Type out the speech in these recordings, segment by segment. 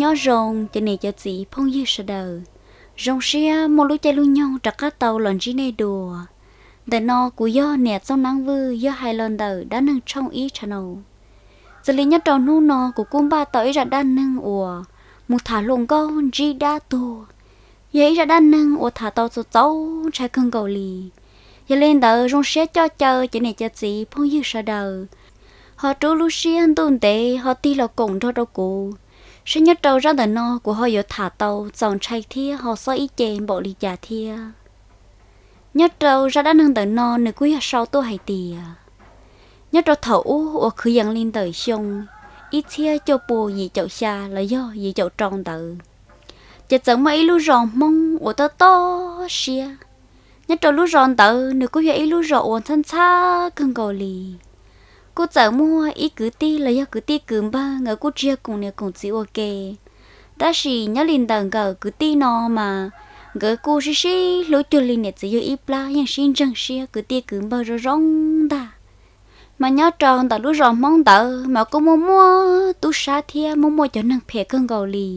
Nyob zoo cov niam cov txiv phooj ywg sawv daws, zoo siab muaj lub caij lub nyoog rov qab tau los ntsib nej dua. Ntawm no kuv yog niam Txooj Neeb Vwj, yog hais los ntawm dab neeg tshooj ib channel. Txawm li nyob rau hnub no kuv kuj npaj tau ib zaj dab neeg uas mus tham hluas nkauj ntsib dab tuag, yog ib zaj dab neeg uas tham tau txaus txaus ntshai kawg nkaus li. Yog li ntawd zoo siab coj caw cov niam cov txiv phooj ywg sawv daws ho rub lub siab ntuj ntev ho tig los koom nrog rau kuv, saib nyob rau zaj ntawm no kuv ho yuav tham tau txaus ntshai thiab ho xob ib ce npaum li cas thiab. Nyob rau zaj dab neeg ntawm no nws kuj yog sau tuaj hais tias nyob rau thaum ub uas kwv yees li ntawm xyoo ib txhiab cuaj pua yim caum xya los yog yim caum rau ntawd, ces txawm muaj ib lub zos Hmoob uas tob tob siab. Nyob rau lub zos ntawd nws kuj yog ib lub zos uas ntxhab ntxhab kawg nkaus li. Kuj txawm muaj ib kwv tij los yog kwv tij kwv npawg, nkawd kuj tsis yog koom niam koom txiv ua ke, tab sis nyob li ntawm nkawm kwv tij no mas nkawd kuj sib sib hlub cuag li niam txiv yug ib plab, yeej sib ntseeg siab kwv tij kwv npawg zoo zoo ntag. Mas nyob rau ntawm lub zos Hmoob ntawd mas kuj muaj muaj tub sab thiab muaj muaj cov neeg phem kawg nkaus li.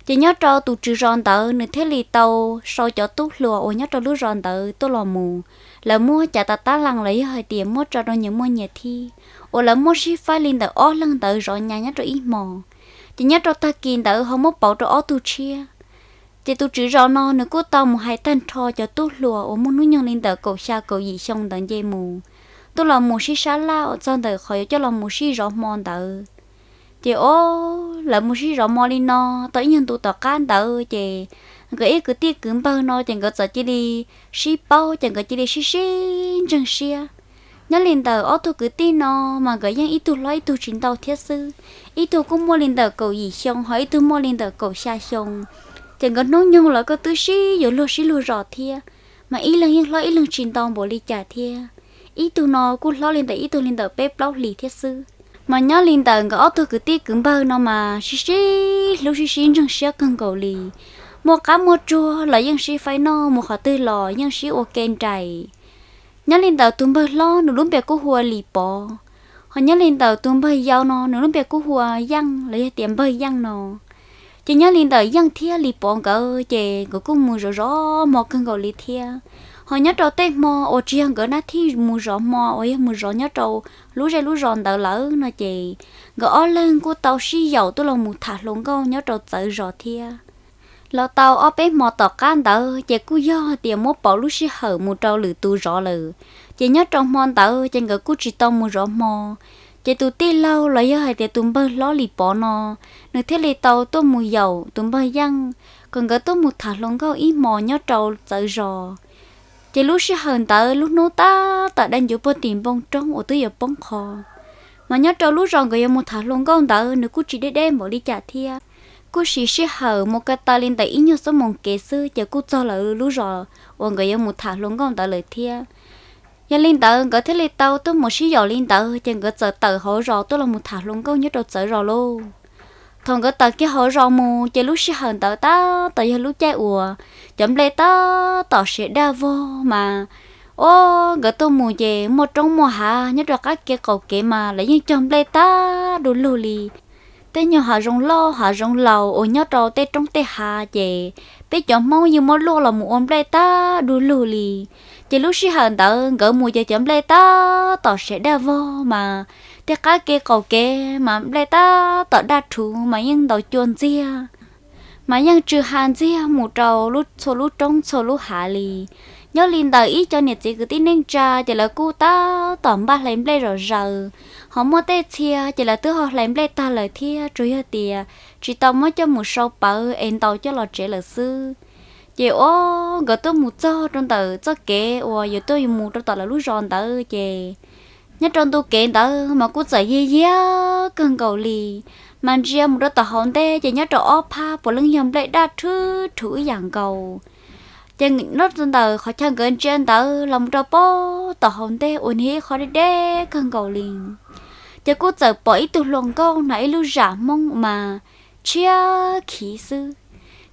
Ces nyob rau tus tswv zos ntawd nws thiaj li tau sau cov tub hluas uas nyob rau lub zos ntawd tuaj los mus, lawv muab cav tas tab lees los yog hais tias muab tso rau nyias muaj nyias thib, uas lawv muab sib faib li ntawm ob leeg ntawd zov nyas nyob rau ib hmo. Ces nyob rau tag kis ntawd ho muab pauv rau ob tug tshiab. Ces tus tswv zos no nws kuj tau mus hais tag nrho cov tub hluas uas muaj hnub nyoog li ntawm kaum xya kaum yim xyoo ntawd nce mus, tuaj los mus sib sab laj uas txog ntawm qhov yuav coj los mus sib zov hmo ntawd. Ces o, lawv mus sib zov hmo li no, tau ib nyuag ntu tom qab ntawd ces nkawd ib kwv tij kwv npawg no ces nkawd txawm cia li sib paub, ces nkawd cia li sib sib ntseeg siab. Nyob li ntawm ob tug kwv tij no mas nkawd yeej ib tug hlob ib tug tsis ntau thiab xwb, ib tug kuj muaj li ntawm kaum yim xyoo ho ib tug muaj li ntawm kaum xya xyoo. Ces nkawd hnub nyoog los kuj twb sib yuav luag sib luag zos thiab, mas ib leeg yeej hlob ib leeg tsis ntau npaum li cas thiab. Ib tug no kuj hlob li ntawm ib tug li ntawm peb plaub hlis thiab xwb. Mas nyob li ntawm nkawd ob tug kwv tij kwv npawg no mas sib sib hlub sib sib ntseeg siab kawg nkaus li. Muaj qab muaj tsuag los yeej sib faib noj, mus qhov twg los yeej sib ua ke nraim. Nyob li ntawm tus npawg hlob nws lub npe kuj hu ua Lis Pov, ho nyob li ntawm tus npawg yau no nws lub npe kuj hu ua Yeej los yog tias npawg Yeej no. Ces nyob li ntawm Yeej thiab Lis Pov nkawd ces nkawd kuj mus zov zov hmo kawg nkaus li thiab. Ho nyob rau tej hmo uas tsis yog nkawd nab thij mus zov hmo uas yog mus zov nyob rau lub zej lub zos ntawd lawm no ces nkawd ob leeg kuj tau sib yaum tuaj los mus tham hluas nkauj nyob rau txawv zos thiab. Los tau ob peb hmo tom qab ntawd ces kuj yog tias muab pauv lub sij hawm mus rau lwm tus zov lawm. Ces nyob rau hmo ntawd ces nkawd kuj tsis tau mus zov hmo. Ces tus tij laug los yog hais tias tus npawg hlob Lis Pov no, nws thiaj li tau tuaj mus yaum tus npawg Yeej kom nkawd tuaj mus tham hluas nkauj ib hmos nyob rau txawv zos. Ces lub sij hawm ntawd lub hnub tab tom dai ncuv puag tim npoo roob uas twb yuav poob qho. Mas nyob rau lub zos nkawd yuav mus tham hluas nkauj ntawd nws kuj tsis deb deb npaum li cas thiab, kuj siv sij hawm mus ko taw li ntawm ib nyuag xuab moos kev xwb ces kuj txog lawv lub zos uas nkawd yuav mus tham hluas nkauj ntawd lawm thiab. Yog li ntawd nkawd thiaj li tau tuaj mus sib yaum li ntawd ces nkawd txawm tawm hauv zos tuaj los mus tham hluas nkauj nyob rau txawv zos lauj. Thaum nkawd tawm kiag hauv zos mus ces lub sij hawm ntawd tab tom yog lub caij uas cov nplej tab tom siav daj vog mas, o, nkawd tuaj mus ces muaj roob muaj hav nyob rau qab kev qaum kev mas lawv yeej cog nplej tag du lug li. Tej nyuag hav zoov loj hav zoov laus uas nyob rau tej roob tej hav ces peb cov Hmoob yeej muab luaj los mus ua nplej tag du lug li. Ces lub sij hawm ntawd nkawd mus ces cov nplej tab tom siav daj vog mas tej qab kev qaum kev mas nplej tab tom daj rhuv mas yeej ntaus cua ntxiag, mas yeej tsw ha ntxiag mus rau txhua lub roob txhua lub hav li. Nyob li ntawm ib co niam txiv kwv tij neej tsa ces lawv kuj tab tom npaj hlais nplej zom zaws, ho muaj tej txhia ces lawv twb ho hlais nplej tag lawm thiab, tsuas yog tias tsis tau muab coj mus sau pawv es ntaus coj los tsev lawm xwb. Ces o, nkawd tuaj mus txog rau ntawm txoj kev uas yuav tuaj mus rau tom lawv lub zos ntawd ces nyob rau ntu kev ntawd mas kuj txawm yig yiag kawg nkaus li. Mas ntsia mus rau tom hauv ntej ces nyob rau ob phab puav leej yog nplej daj rhuv rhuv ib yam nkaus. Ces nyob rau ntawm qhov chaw nkawd ntsia ntawd los mus rau pem tom hauv ntej uas nws yog ib qho deb deb kawg nkaus li, ces kuj txawm pom ib tug hluas nkauj hnav ib lub zam Hmoob mas tshiab khiv xwb.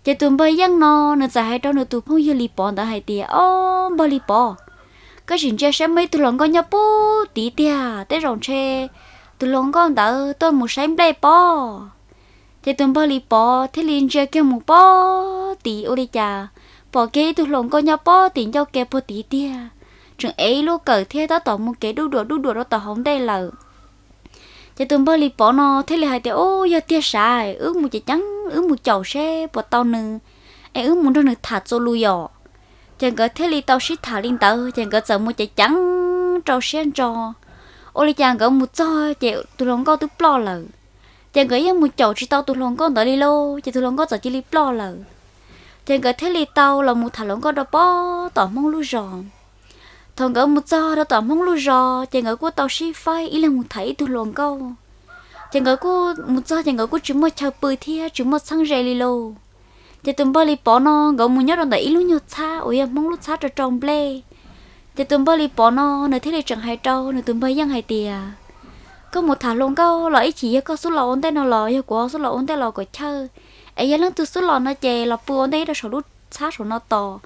Ces tus npawg Yeej no nws txawm hais rau nws tus phooj ywg Lis Pov ntawd hais tias, Ob, npawg Lis Pov, koj sim ntsia saib muaj ib tug hluas nkauj nyob pub tid tiag, tej zaum ntshe tus hluas nkauj ntawd tuaj mus saib nplej pob. Ces tus npawg Lis Pov thiaj li ntsia kiag mus pob tim ua li cas pom kiag ib tug hluas nkauj nyob pob tim ncauj ke puag tid tiag, tseem ev ib lub kawm thiab tab tom mus kev dub duam dub duam rau tom hauv ntej lawm. Ces tus npawg Lis Pov no thiaj li hais tias, Ub, yog tiag sav, wb mus ces ceev, wb mus caum seb puas tau nws, es wb mus nrog nws tham txuas lus yom. Ces nkawd thiaj li tau sib tham li ntawd, ces nkawd txawm mus ceev ceev rau siab ntso. Ua li cas nkawd mus txog ces tus hluas nkauj twb ploj lawm. Ces nkawd yeej mus caum tsis tau tus hluas nkauj ntawd li lauj, ces tus hluas nkauj txawm cia li ploj lawm. Ces nkawd thiaj li tau los mus tham hluas nkauj rau pob tom Hmoob lub zos. Thaum nkawd mus txog rau tom Hmoob lub zos ces nkawd kuj tau sib faib ib leeg mus tham ib tug hluas nkauj. Ces nkawd kuj mus txog ces nkawd kuj tsis muaj chaw pw thiab tsis muaj txheeb ze li lauj. Ces tus npawg Lis Pov no nkawd mus nyob rau ntawm ib lub nyuag txhab uas yog Hmoob lub txhab rau rau nplej. Ces tus npawg Lis Pov no nws thiaj li tseem hais rau nws tus npawg Yeej hais tias, Koj mus tham hluas nkauj los ib chim yog koj xub los ua ntej no los yog kuv xub los ua ntej los kom chawj, es yog leej twg xub los no ces los pw ua ntej rau saum lub txhab saum no tos.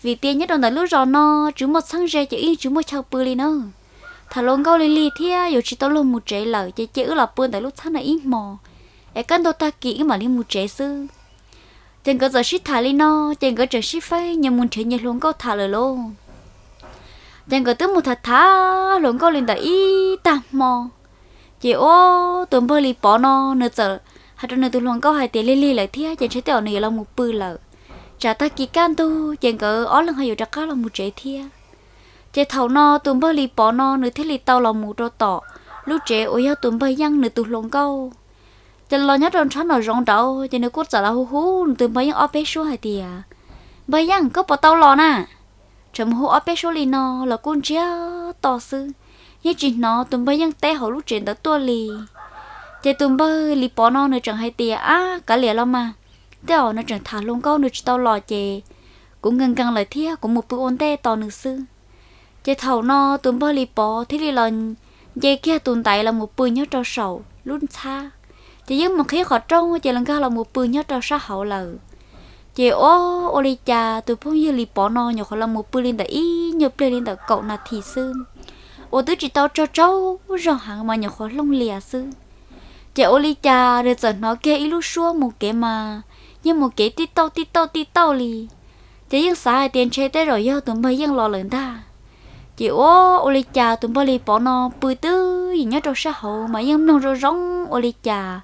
Vim tias nyob rau ntawm lub zos no tsis muaj txheeb ze ces wb tsis muaj chaw pw li na. Tham hluas nkauj lig lig thiab yuav tsis tau luag mus tsev lawm ces cia wb los pw ntawm lub txhab no ib hmos, es kaj ntug tag kis wb mam li mus tsev xwb. Ces nkawd txawm sib tham li no, ces nkawd tseem sib faib nyias mus nrhiav nyias hluas nkauj tham lawm lauj. Ces nkawd twb mus tham tham hluas nkauj li ntawm ib tag hmo. Ces ua tus npawg Lis Pov no nws txawm hais rau nws tus hluas nkauj hais tias lig lig lawm thiab ces ntshe tej zaum nws yuav los mus pw lawm, tsam tag kis kaj ntug ces nkawd ob leeg ho yuav rov qab los mus tsev thiab. Ces thaum no tus npawg Lis Pov no nws thiaj li tau los mus rau tom lub tsev uas yog tus npawg Yeej nws tus hluas nkauj. Ces los nyob rau nrhab nraum zoov nraud ces nws kuj txawm los hu hu nws tus npawg Yeej ob peb suab hais tias, Npawg Yeej, koj puas tau los na? Tseem mus hu ob peb suab li no los kuj ntsiag to xwb, yeej tsis hnov tus npawg Yeej teb hauv lub tsev ntawd tuaj li. Ces tus npawg Lis Pov no nws tseem hais tias, Ab, kav liam los mas, tej zaum nws tseem tham hluas nkauj nws tsis tau los ces kuv nkees nkees lawm thiab kuv mus pw ua ntej tos nws xwb. Ces thaum no tus npawg Lis Pov thiaj li los nce kiag tus ntaiv los mus pw nyob rau saum lub txhab. Ces yeej mus qhib qhov rooj ces los nkag los mus pw nyob rau sab hauv lawm. Ces ua, ua li cas tus phooj ywg Lis Pov no nyuam qhuav los mus pw li ntawm ib nyuag pliag li ntawm kaum nas this xwb, uas twb tsis tau tsaug tsaug zog heev mas nyuam qhuav hlooj lias xwb. Ces ua li cas nws txawm hnov kiag ib lub suab mus kev mas yeej mus kev tij tauj tij tauj tij tauj li. Ces yeej xav hais tias ntshe tej zaum yog tus npawg Yeej los lawm ntag. Ces ua, ua li cas tus npawg Lis Pov no pw twb ywm nyob rau sab hauv mas yeej mloog zoo zoo ua li cas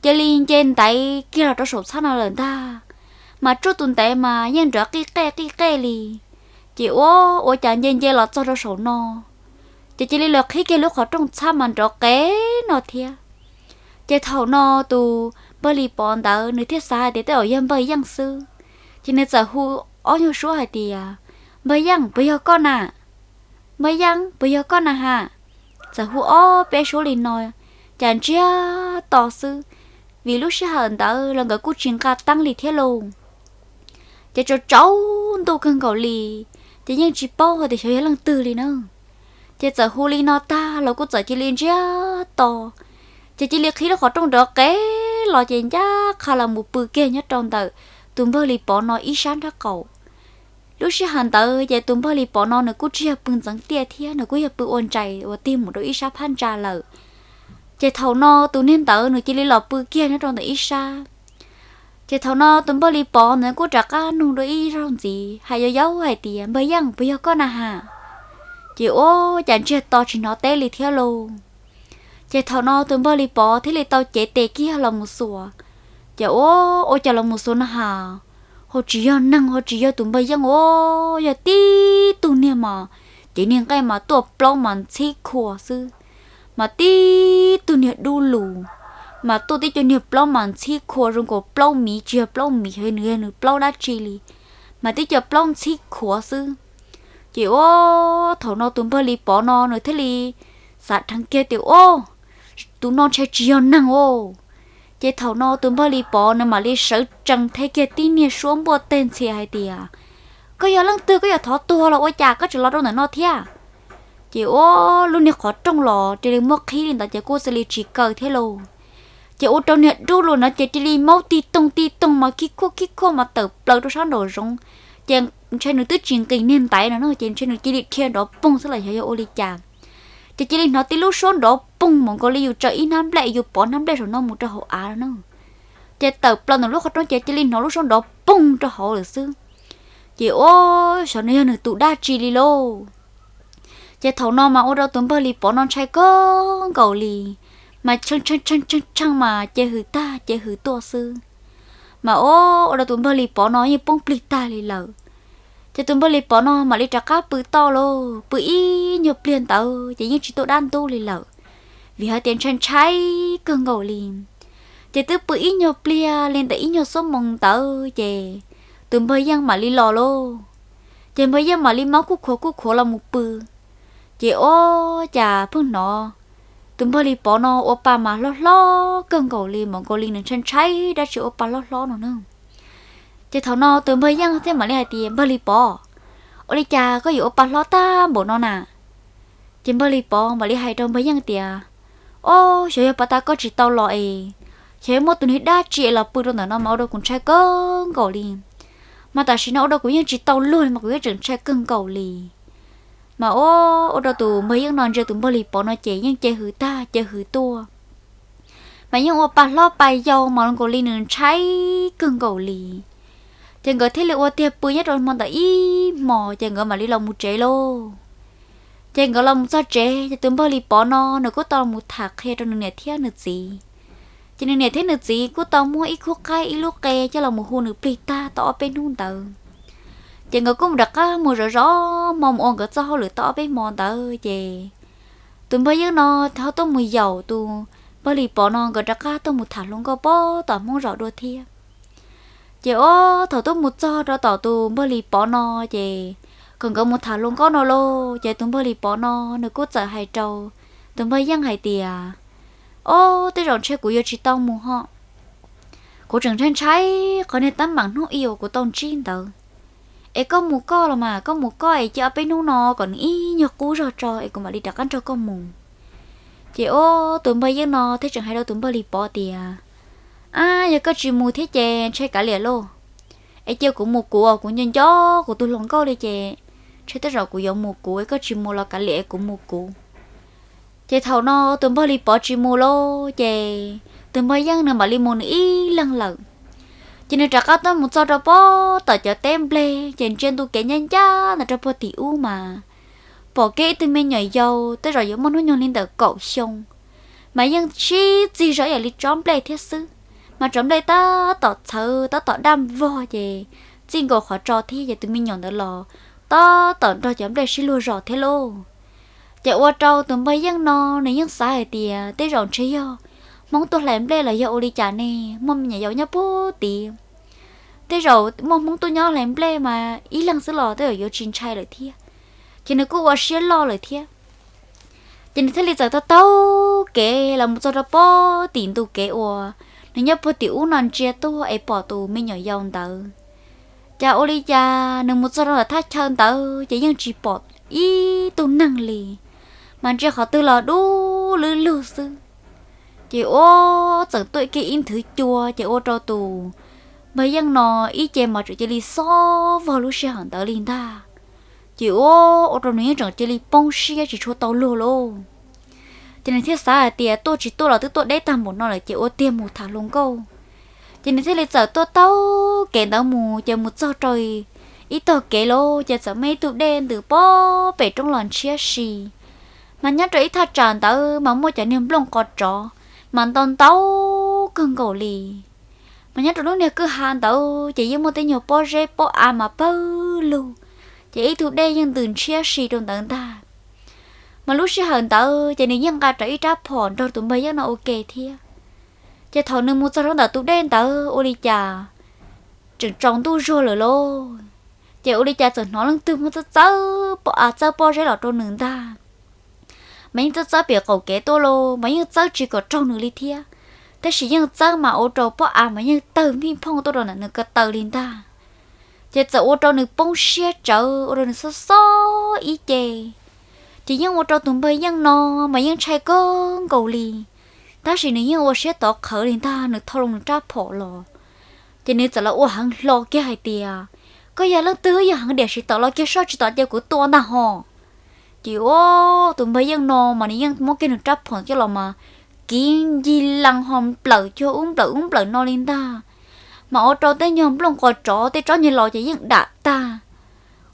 cia li nce ntaiv kiag los rau saum txhab no lawm ntag. Mas tsuj tus ntaiv mas yeej nrov qij qej qij qej li. Ces ua, ua cas nce nce los txog rau saum no, ces cia li los qhib kiag lub qhov rooj txhab mas nrov qev no thiab. Ces thaum no tus npawg Lis Pov ntawd nws thiaj xav hais tias tej zaum yog npawg Yeej xwb. Ces nws txawm hu ob nyuag suab hais tias, Npawg Yeej, puas yog koj na? Npawg Yeej, puas yog koj na ha? Txawm hu ob peb suab li no, cas ntsiag to xwb, vim lub sij hawm ntawd los nkawd kuj tsis nqa teeb li thiab lauj. Ces tsaus tsaus ntuj kawg nkaus li, ces yeej tsis paub hais tias xyov yog leej twg li na. Ces txawm hu li no tag los kuj txawm cia li ntsiag to, ces cia li qhib lub qhov rooj nrov qev los ces ncaj qha los mus pw kiag nyob rau ntawm tus npawg Lis Pov no ib sab nraub qaum. Lub sij hawm ntawd ces tus npawg Lis Pov no nws kuj tsis yog pw ntxeev tiaj thiab, nws kuj yog pw ua ntsais uas tig mus rau ib sab phab ntsa lawm. Ces thaum no tus niag ntawd nws cia li los pw kiag nyob rau ntawm ib sab. Ces thaum no tus npawg Lis Pov ntawd kuj rov qab nug dua ib zaug ntxiv hais yau yau hais tias, Npawg Yeej, puas yog koj na ha? Ces ua cas ntsiag to tsis hnov teb li thiab lauj. Ces thaum no tus npawg Lis Pov thiaj li tau cev tes kiag los mus xuas. Ces ua, ua cas los mus xuas na has, ho tsis yog neeg ho tsis yog tus npawg Yeej os, yog tib tug niag mas, ces niag nqaij mas tuaj plaub mas ntxhib khuas xwb, mas tib tug niag dub lus, mas tuaj tib co niag plaub mas ntxhib khuas zoo nkaus plaub miv, tsis yog plaub miv, xyov nws yog nws plaub dab tsi li, mas tib co plaub ntxhib khuav xwb. Ces ua, thaum no tus npawg Lis Pov no nws thiaj li xav dheev kiag tias, Ua, tus no ntshe tsis yog neeg os. Ces thaum no tus npawg Lis Pov nws mam li sawv tsees thiab kiag tib niag suab npuaj teg ntxhias hais tias, Koj yog leej twg, koj yog thov tuag los ua cas koj tseem los rau ntawm no thiab? Ces ua, lub niag qhov rooj los cia li muab qhib li ntawd ces kuj cia li tsis kaw thiab lauj. Ces ua rau niag dub lus no ces cia li maub tig toog tig toog mas khib khuaj khib khuaj mas tawm plaws rau sab nraum zoov. Ces ntshe nws twb tsis nqis niag ntaiv no na, ces ntshe nws cia li dhia nrov poog xwb los xyov yog ua li cas. Ces cia li hnov tib lub suab nrov poog mus nkaus li yus tsaws ib hnab nplej, yus pov hnab nplej saum no mus rau hauv av no na. Ces tawm plaws ntawm lub qhov rooj ces cia li hnov lub suab nrov poog rau hauv lawm xwb. Ces ua, xyov nws yog nws tus dab tsi li lauj. Ces thaum no mas ua rau tus npawg Lis Pov no ntshai kawg nkaus li, mas tshee tshee tshee tshee mas ces hws tag ces hws tuaj xwb. Mas ua, ua rau tus npawg Lis Pov no yeej poob plig tag li lawm. Ces tus npawg Lis Pov no mam li rov qab pw toj lauj, pw ib nyuag pliag ntawd ces yeej tsis tuaj dab ntub li lawm, vim hais tias ntshai ntshai kawg nkaus li. Ces twb pw ib nyuag pliag li ntawm ib nyuag xuab moos ntawd ces tus npawg Yeej mam li los lauj. Ces npawg Yeej mam li mob kuj khuav kuj khuav los mus pw. Ces ua, cas pheej hnov tus npawg Lis Pov no ua pa mas hlob hlob kawg nkaus li, mas nkaus li nws ntshai ntshai dab tsi ua pa hlob hlob no na. Ces thaum no tus npawg Yeej thiaj mam li hais tias, Npawg Lis Pov, ua li cas koj yuav ua pa hlob tag npaum no na? Ces npawg Lis Pov mam li hais rau npawg Yeej tias, Ob, xyov yog pas tas koj tsis tau los es xyov yog muaj tus niag dab tsi es los pw rau ntawm no mas ua rau kuv ntshai kawg nkaus li. Mas tam sim no ua rau kuv yeej tsis tau luag li mas kuv yeej tseem ntshai kawg nkaus li. Mas ua, ua rau tus npawg Yeej no ntsia tus npawg Lis Pov no ces yeej ces hws tag ces hws tuaj, mas yeej ua pa hlob pa yau mas nkaus li nws ntshai kawg nkaus li. Ces nkawd thiaj li ua tiag pw nyob rau hmo ntawd ib hmos ces nkawd mam li los mus tsev lauj. Ces nkawd los mus txog tsev ces tus npawg Lis Pov no nws kuj tau los mus tham qhia rau nws niam thiab nws txiv. Ces nws niam thiab nws txiv kuj tau muab ib khub qaib ib lub qe coj los mus hu nws plig tag tau ob peb hnub ntawd. Ces nkawd kuj mus rov qab mus zov zov hmo mus ua nkawd txoj hauj lwm tau ob peb hmo ntawd ces tus npawg Yeej no ho tuaj mus yaum tus npawg Lis Pov no nkawd rov qab tuaj mus tham hluas nkauj pem tom Hmoob zos dua thiab. Ces ob, thaum tuaj mus txog rau tom tus npawg Lis Pov no ces kom nkawd mus tham hluas nkauj no lauj, ces tus npawg Lis Pov no nws kuj txawm hais rau tus npawg Yeej hais tias, Ob, tej zaum ntshe kuv yuav tsis tau mus ho. Kuv tseem ntshai ntshai qhov niag teeb meem hnub ib uas kuv tau ntsib ntawd. Es koj mus koj los mas, koj mus koj es cia ob peb hnub no kom nws ib nyuag qub zog tso es kuv mam li rov qab nrog koj mus. Ces ob, tus npawg Yeej no thiaj tseem hais rau tus npawg Lis Pov tias, Ab, yog koj tsis mus thiab ces ntshai kav liam lauj. Es cia kuv mus kuv, kuv nco nco kuv tus hluas nkauj li ces ntshe tej zaum kuv yuav mus kuv, es koj tsis mus los kav liam es kuv mus kuv. Ces thaum no tus npawg Lis Pov tsis mus lauj, ces tus npawg Yeej nws mam li mus nws ib leeg lawm. Ces nws rov qab tuaj mus txog rau pem tom cov teb nplej, ces ntsia ntu kev ncaj ncaj ntawd rau puag tim ub mas pom kiag ib tug me nyuam yaus tej zaum yuav muaj hnub nyoog li ntawm kaum xyoo, mas yeej sib txig zog ib yam li tsob nplej thiab xwb. Mas tsob nplej tab tom txhawv tab tom daj vog ces txij nkaus qhov tso thiab ces tus me nyuam ntawd los tab tom nrog cov nplej sib luag zos thiab lauj. Ces ua rau tus npawg Yeej no nws yeej xav hais tias tej zaum ntshe yog Hmoob tuaj hlais nplej los yog ua li cas ne, muaj me nyuam yaus nyob puag tid. Tej zaum muaj Hmoob tuaj nyob hlais nplej mas ib leeg xwb los tej zaum yuav tsis ntshai lawm thiab. Ces nws kuj ua siab loj lawm thiab. Ces nws thiaj li txawm taug taug kev los mus txog rau pem tim ntu kev uas nws nyob puag tim ub no ntsia tuaj es pom tus me nyuam yaus ntawd. Cas ua li cas nws mus txog rau ntawm thaj chaw ntawd ces yeej tsis pom ib tug neeg li, mas ntsia qhov twg los dub lwb lug xwb. Ces ua txawm tuaj kiag ib nthwv cua ces ua rau tus npawg Yeej no ib ce mas tseem cia li xob vog lub sij hawm ntawd li ntag. Ces ua, ua rau nws yeej tseem cia li poob siab tsis tshua tau luag lauj. Ces nws thiaj xav hais tias tuaj tsis tuaj los twb tuaj deb tag npaum no lawm ces ua tiag mus tham hluas nkauj. Ces nws thiaj li txawm tuaj taug kev ntawd mus ces mus txog rau ib tog kev lauj, ces txawm muaj ib tug dej ntws pem roob los ntshiab si. Mas nyob rau ib thaj tsam ntawd mas muaj cov niag nplooj qos tsov mas ntau ntau kawg nkaus li. Mas nyob rau lub niag kwj ha ntawd ces yeej muaj tej nyuag pob zeb pob av mas pawg lug, ces ib tug dej yeej ntws ntshiab si rau ntawd ntag. Mas lub sij hawm ntawd ces nws yeej nqa rawv ib rab phom nrog tus npawg Yeej no ua ke thiab. Ces thaum nws mus txog rau ntawm tus dej ntawd ua li cas tseem tsaus ntuj zuag lawm lauj, ces ua li cas txawm hnov leej twg muab txawb txawb pob av txawb pob zeb los rau nws ntag. Mas yeej txawb txawb pem qaum kev tuaj lauj, mas yeej txawb tsis kom raug nws li thiab, tab sis yeej txawb mas ua rau pob av mas yeej tawg phij phooj tuaj rau ntawm nws ko taw li ntag. Ces txawm ua rau nws poob siab tsawv, ua rau nws xob xob ib ce. Ces yeej ua rau tus npawg Yeej no mas yeej ntshai kawg nkaus li, tab sis nws yeej ua siab tov qhawv li ntag, nws thau los nws rab phom los. Ces nws txawm los ua heev hlo kiag hais tias, Koj yog leej twg yog heev diam tsis tom los kiag soj tsis tom cia kuv tua ntag ho. Ces ua tus npawg Yeej no mas nws yeej muab kiag nws rab phom coj los mas kiv ncig lees ho nplawm cuag ub nplawm ub nplawm no li ntag. Mas ua rau tej nyuag nplooj qos tsov tej tsob nyuag los ces yeej dam tag,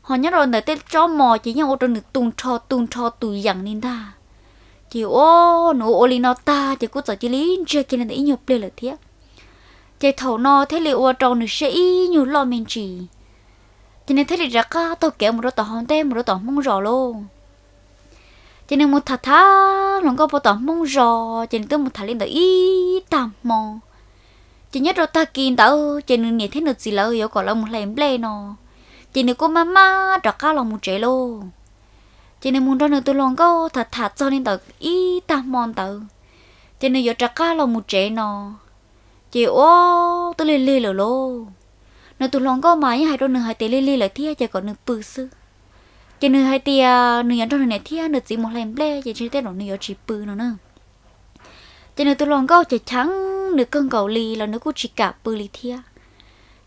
ho nyob rau ntawm tej tsob mos ces yeej ua rau nws tu nrho tu nrho tus yees li ntag. Ces ua nws ua ua li no tag ces kuj txawm cia li ntsiag kiag li ntawm ib nyuag pliag lawm thiab. Ces thaum no thiaj li ua rau nws siab ib nyuag loj me ntsis, ces nws thiaj li rov qab taug kev mus rau tom hauv ntej mus rau tom Hmoob zos lauj. Ces nws mus tham tham hluas nkauj puag tom Hmoob zos ces nws twb mus tham li ntawd ib tag hmo. Ces nyob rau tag kis ntawd ces nws niam thiab nws txiv lawv yuav kom lawv mus hlais nplej no, ces nws kuj maj maj rov qab los mus tsev lauj. Ces nws mus nrog nws tus hluas nkauj tham tham txog li ntawd ib tag hmo ntawd, ces nws yuav rov qab los mus tsev no, ces ua twb lig lig lawm lauj. Nws tus hluas nkauj mas yeej hais rau nws hais tias lig lig lawm thiab ces kom nws pw xwb. Ces nws hais tias nws yuav nrog nws niam thiab nws txiv mus hlais nplej ces ntshe tej zaum nws yuav tsis pw no na. Ces nws tus hluas nkauj ces cheem nws kawg nkaus li los nws kuj tsis kam pw li thiab.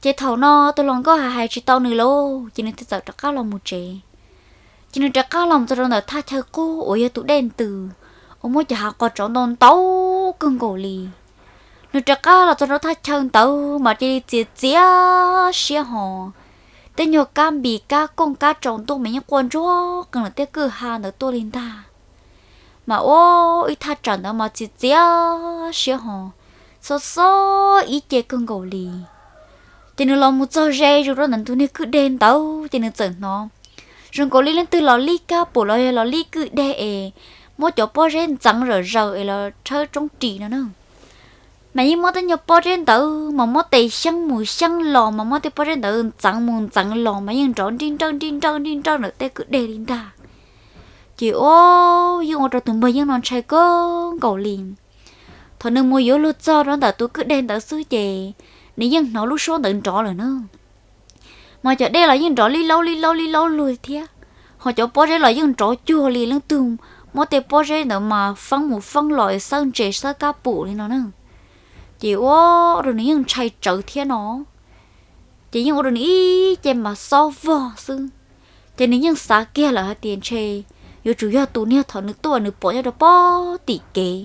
Ces thaum no tus hluas nkauj hais hais tsis tau nws lauj ces nws thiaj txawm rov qab los mus tsev. Ces nws rov qab los txog rau ntawm thaj chaw qub uas yog tus dej ntws uas muaj cov hav qos tsov ntau ntau kawg nkaus li. Nws rov qab los txog rau thaj chaw ntawd mas cia li txias txias siab ho, tej nyuag kab npis kab kooj kab tsaus ntuj mas yeej quaj ntsuag qees lawm tej kwj ha ntawd tuaj li ntag. Mas ua ib thaj tsam ntawd mas txias txias siab ho, xob xob ib ce kawg nkaus li. Ces nws los mus txog ze zus rau ntawm tus niag kwj deg ntawd ces nws txawm hnov zoo nkaus li leej twg los lib kab pum los yog los lib kwj deg es muab cov pob zeb ntxeev zawm zaws es los tshawb roob ris no na. Mas yeej muab tej nyuag pob zeb ntawd mas muab tes xyeeb mus xyeeb los mas muab tej pob zeb ntawd ntxeev mus ntxeev los mas yeej nrov nrij nrawj nrij nrawj nrij nrawj ntawm tej kwj deg li ntag. Ces ua yeej ua rau tus npawg Yeej no ntshai kawg nkaus li. Thaum nws mus yuav luag txog rau ntawm tus kwj deg ntawd xwb ces nws yeej hnov lub suab ntawd nrov lawm na. Mas cov dej los yeej nrov lib laub lib laub lib laub luag thiab, ho cov pob zeb los yeej nrov cuag li leej twg muab tej pob zeb ntawd mas feeb mus feeb los xawb ntses xawb kab pum li no na. Ces ua rau nws yeej ntshai tsawv thiab no. Ces yeej ua rau nws ib ce mas xob vog xwb. Ces nws yeej xav kiag lawm hais tias ntshe yuav tsum yog tus niag thaum nws tuaj nws pom nyob rau pob tim kev,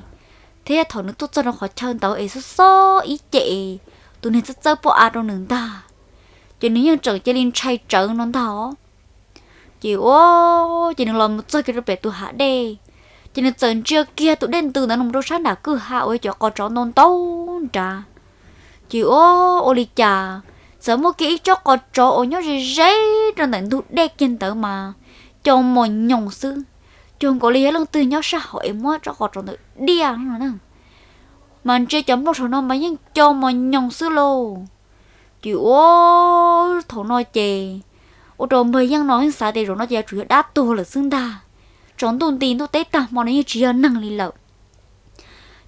thiab thaum nws tuaj txog rau qhov chaw ntawd es xob xob ib ce es tus niag txawb txawb pob av rau nws ntag. Ces nws yeej tseem cia li ntshai tsawv no ntag os. Ces ua ces nws los mus txog kiag rau pem tus hav dej, ces nws txawm ntsia kiag tus dej ntws ntawd los rau sab nram kwj ha uas cov qos tsov ntau ntau nrad. Ces ua ua li cas txawm muaj kiag ib tsob qos tsov uas nyob ze ze rau ntawm ntug dej kiag ntawd mas co mos nyoos xwb, cuag nkaus li yog leej twg nyob sab hauv es muab tsob qos tsov ntawd diaj no na. Mas ntsia cov nplooj saum no mas yeej co mos nyoos xwb lauj. Ces ua thaum no ces ua rau npawg Yeej no yeej xav tias zaum no ces yuav tsum yog dab tuag lawm xwb ntag. Tsaus ntuj nti ntuj teb tag hmo no yeej tsis yog neeg li lawm.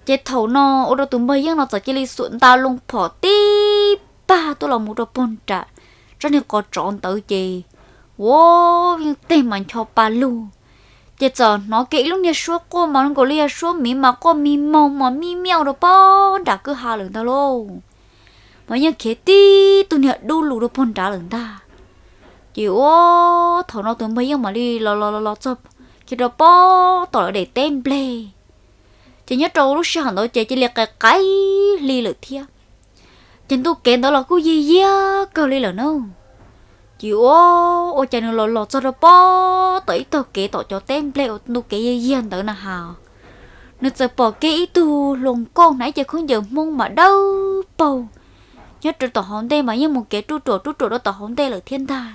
Ces thaum no ua rau tus npawg Yeej no txawm cia li xuam nta loo phom tib pag tuaj los mus rau puag nram tsob niag qos tsov ntawd ces ua yeej teg mas ncho pa lug. Ces txawm hnov kiag ib lub niag suab quaj mas zoo nkaus li yog suab miv mas quaj mig moog mas mij miaj rau puag nram kwj ha lawm ntag lauj. Mas yeej khiav tib tug niag dub lug rau puag nrad lawm ntag. Ces ua thaum no tus npawg Yeej mam li los los los los txog kiag rau puag tom lawv daim teb nplej. Ces nyob rau lub sij hawm ntawd ces cia li qis qaib hli lawm thiab. Ces ntuj kev ntawd los kuj yig yiag kawg li lawm na. Ces ua ua cas nws los los txog rau puag tom ib tog kev tom cov teb nplej uas ntuj kev yig yiag ntawd na has, nws txawm pom kiag ib tug hluas nkauj hnav ib ce khaub ncaws Hmoob mas dawb paug nyob rau tom hauv ntej mas yeej mus kev ruj ruam ruj ruam rau tom hauv ntej lawm thiab ntag.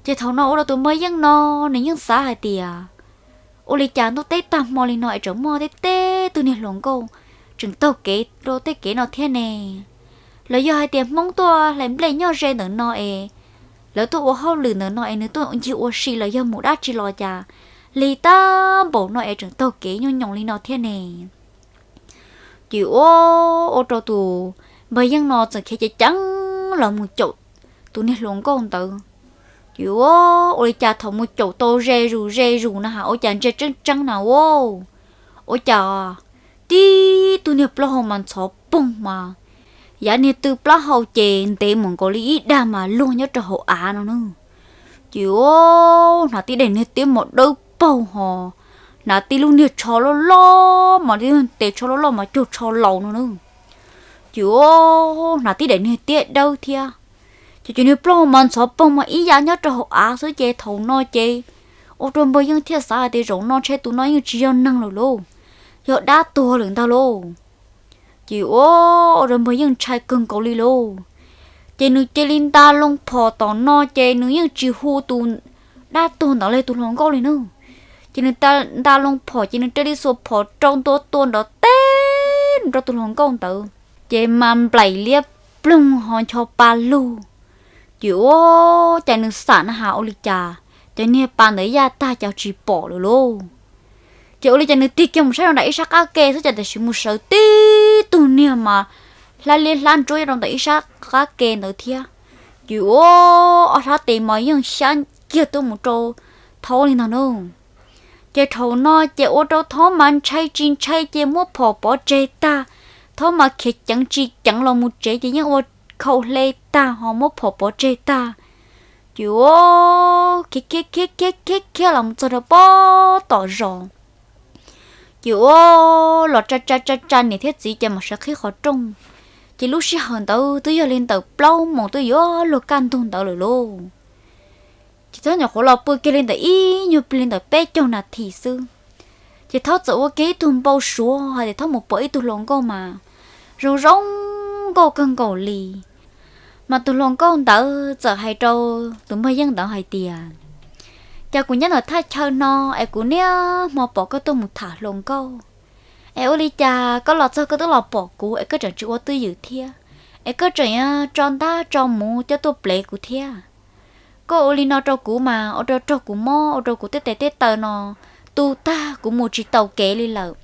Ces thaum no ua rau tus npawg Yeej no nws yeej xav hais tias ua li cas ntuj teb tag hmo li no es tseem muaj tej tej tug niag hluas nkauj tseem taug kev rau tej kev no thiab ne? Los yog hais tias Hmoob tuaj hlais nplej nyob ze ntawm no es lawv tuaj ua hauj lwm ntawm no es nws tuaj ncig ua si los yog mus dab tsi los cas li tab npaum no es tseem taug kev nyooj nyoos li no thiab ne? Ces ua ua rau tus npawg Yeej no txawm khiav ceev ceev los mus caum tus niag hluas nkauj ntawd. Ces ua ua li cas thaum mus caum tau ze zus ze zus na has ua cas ntsia tseeb tseeb na ua, ua cas tib tug niag plaub hau mas ntxhov poog mas yav niag tw plaub hau ces ntev mus nkaus li ib dag mas luag nyob rau hauv av no na. Ces ua hnav tib daim niag tiab mos dawb paug ho hnav tib lub niag tsho loj loj mas, tes tsho loj loj mas cuag tsho laus no na. Ces ua hnav tib daim niag tiab dawb thiab. Ces cov niag plaub hau mas ntxhov poog mas ib yam nyob rau hauv av xwb. Ces thaum no ces ua rau npawg Yeej thiaj xav hais tias zaum no ntshe tus no yeej tsis yog neeg lawm lauj, yog dab tuag lawm ntag lauj. Ces ua rau npawg Yeej ntshai kawg nkaus li lauj. Ces nws cia li nta loo phom tom no, ces nws yeej tsis hu tus dab tuag ntawd li, tus hluas nkauj li na. Ces nws nta loo phom, ces nws raws li xuas phom rau ntua tua nrov teb rau tus hluas nkauj ntawd, ces mas nplaim liab ploog ho ncho pa lug. Ces ua cas nws xam na has ua li cas, cov niag pa ntawd yaj tag cas tsis pom lawm lauj. Ces ua li cas nws tig kiag mus saib rau nram ib sab qab ke xwb, cas tam sim mus sawv tib tug niag mas hlab liab hlab ntsuab nyob rau ntawm ib sab qab ke ntawd thiab. Ces ua ob sab tes mas yeej xyab kiag tuaj mus rau thaub li ntag na. Ces thaum no ces ua rau thaub mas ntshai tsis ntshai ces muab phom pov tseg tag. Thaub mas khiav ceev tsis ceev los mus tsev ces yeej ua khau hle tag ho muab phom pov tseg tag. Ces ua khiav khiav khiav khiav khiav khiav los mus txog rau pob tom zos. Ces ua los tsa tsa tsa tsa niam thiab txiv ces mam sawv qhib qhov rooj. Ces lub sij hawm ntawd twb yog li ntawm plaub moos twb yuav luag kaj ntug ntawd lawm lauj. Ces thaub nyuam qhuav los pw kiag li ntawm ib nyuag pliag li ntawm peb caug nas this xwb, ces thaub txawm ua kiag ib tug npau suav hais tias thaub mus pom ib tug hluas nkauj mas zoo zoo nkauj kawg nkaus li. Mas tus hluas nkauj ntawd txawm hais rau tus npawg Yeej ntawd hais tias, cas kuv nyob ntawm thaj chaw no es kuv niaj hmo pom koj tuaj mus tham hluas nkauj, es ua li cas koj los txog koj twb los pom kuv es koj tseem tsis ua twj ywm thiab, es koj tseem yuav tso ntab tso muv coj tuaj plev kuv thiab? Koj ua li no rau kuv mas ua rau raug kuv mob, ua rau kuv tej tes tej taw no tu tag, kuv mus tsis taus kev li lawm.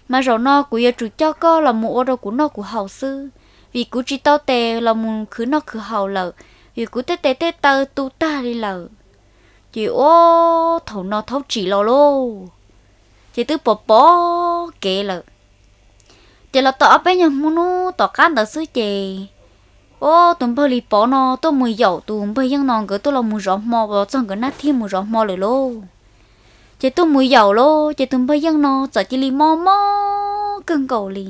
Mas zaum no kuv yuav tsum coj koj los mus ua rau kuv noj kuv haus xwb, vim kuv tsis tau tes los mus khwv noj khwv haus lawm, vim kuv tej tes tej taw tu tag li lawm. Ces ua thaum no thaub tsim los lauj, ces twb pom pom kev lawm. Ces los tau ob peb nyuag hmo hnub tom qab ntawd xwb ces ua tus npawg Lis Pov no tuaj mus yaum tus npawg Yeej no, nkawd tuaj los mus zov hmo, los txog nkawd nab thib mus zov hmo lawm lauj. Ces tuaj mus yaum lauj, ces tus npawg Yeej no txawm cia li mob mob kawg nkaus li.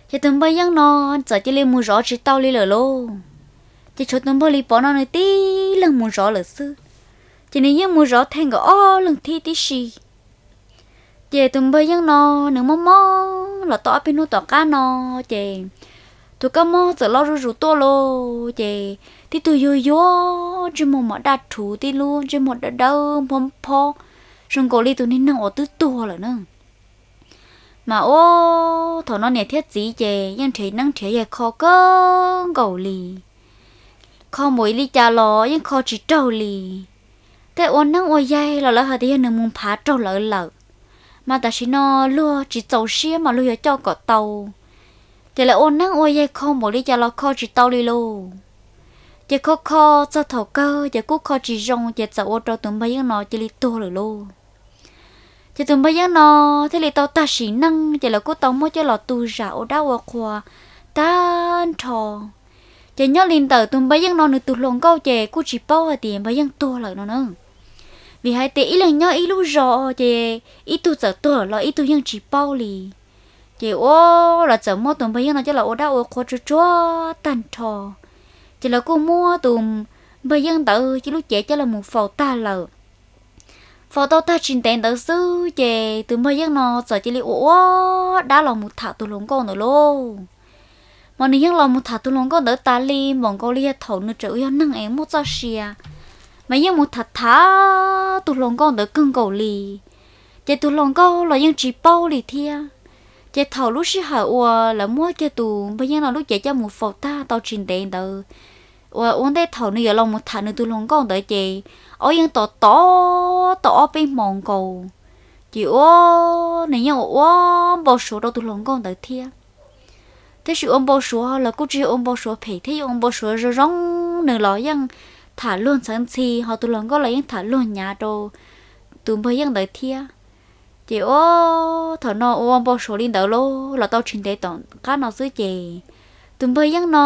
Ces tus npawg Yeej no txawm cia li mus zov tsis tau li lawm lauj. Ces tshuav tus npawg Lis Pov no nws tib leeg mus zov lawm xwb. Ces nws yeej mus zov them nkawd ob leeg thib tib si. Ces tus npawg Yeej no nws mob mob los tau ob peb hnub tom qab no, ces tus kab mob txawm los zuj zus tuaj lauj. Ces tib tug yuag yuag, ntsej muag mas daj rhuv, tib lub ntsej muag dawb dawb nphob phob, zoo nkaus li tus niag neeg uas twb tuag lawm na. Mas ua thaum no niam thiab txiv ces yeej nrhiav neeb nrhiav yaig kho kawg nkaus li, kho npaum li cas los yeej kho tsis raug li. Tej ua neeb ua yaig los lawv hais tias yog nws mus nphav raug lawv lawm, mas tam sim no luag tsis txaus siab mas luag yuav coj kom tau. Ces lawv ua neeb ua yaig kho npaum li cas los kho tsis tau li lauj. Ces kho kho txog thaum kawg ces kuj kho tsis zoo, ces txawm ua rau tus npawg Yeej no cia li tuag lawm lauj. Ces tus npawg Yeej no thiaj li tau tag sim neej, ces lawv kuj tau muab coj los tu zam ua dab ua qhua tag nrho. Ces nyob li ntawm tus npawg Yeej no nws tus hluas nkauj ces kuj tsis paub hais tias npawg Yeej tuag lawm no na. Vim hais tias ib leeg nyob ib lub zos ces ib tug txawm tuag los ib tug yeej tsis paub li. Ces ua los txawm muab tus npawg Yeej no coj los ua dab ua qhua tsuag tsuag tag nrho. Ces lawv kuj muab tus npawg Yeej ntawd cia lub cev coj los mus faus tag lawm. Faus tau tag tsis ntev ntawd xwb ces tus npawg Yeej no txawm cia li ua ua dab los mus tham tus hluas nkauj ntawd lauj. Mas nws yeej los mus tham tus hluas nkauj ntawd tas li npaum nkaus li yog thaum nws tseem yog neeg es muaj txoj sia, mas yeej mus tham tham tus hluas nkauj ntawd kawg nkaus li. Ces tus hluas nkauj los yeej tsis paub li thiab. Ces thaum lub sij hawm uas lawv muab kiag tus npawg Yeej no lub cev coj mus faus tag tau tsis ntev ntawd, uas ua ntej thaum nws yuav los mus tham nws tus hluas nkauj ntawd ces ob yeej tos tos tau ob peb hmo nkaus. Ces ua nws yeej ua ua npau suav rau tus hluas nkauj ntawd thiab. Tab sis ua npau suav los kuj tsis yog ua npau suav phem thiab, yeej ua npau suav zoo zoo, nws los yeej tham luag ntxhawv ntxhi, ho tus hluas nkauj los yeej tham luag nyav rau tus npawg Yeej ntawd thiab. Ces ua thaum no ua npau suav li ntawd lauj, los tau tsis ntev tom qab no xwb ces tus npawg Yeej no